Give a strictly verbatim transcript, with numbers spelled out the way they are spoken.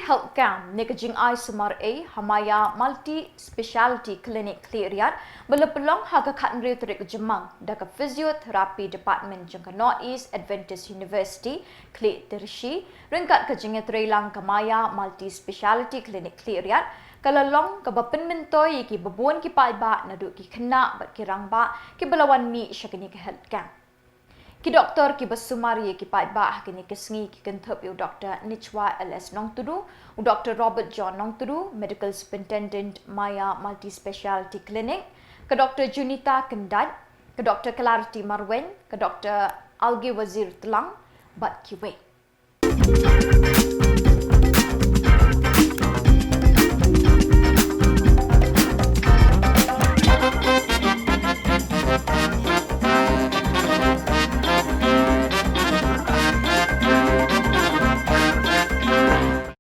Health camp ne ka jingai sumar ei ha Maya Multi Speciality Clinic Khliehriat ba la pynlong ha ka khathynriew tarik Jymmang da ka Physiotherapy Department jong ka North East Adventist University Khliehtiarshi ryngkat ka jingïatreilang ka Maya Multi Speciality Clinic Khliehriat, ka la long kaba pynmyntoi ïa kiba bun ki paidbah naduh ki khynnah bad ki rangbah kiba la wan mih sha kane ka health camp. Ki doktor kiba sumar ïa ki paidbah ha kine ki sngi ki kynthup ïa u Doktor Nichwa L S Nongtdu, u Doktor Robert John Nongtdu, Medical Superintendent Maya Multi Speciality Clinic, ka Doktor Junita Kyndait, ka Doktor Clarity Marwein, ka Doktor Alge Wazir Tlang bad kiwei.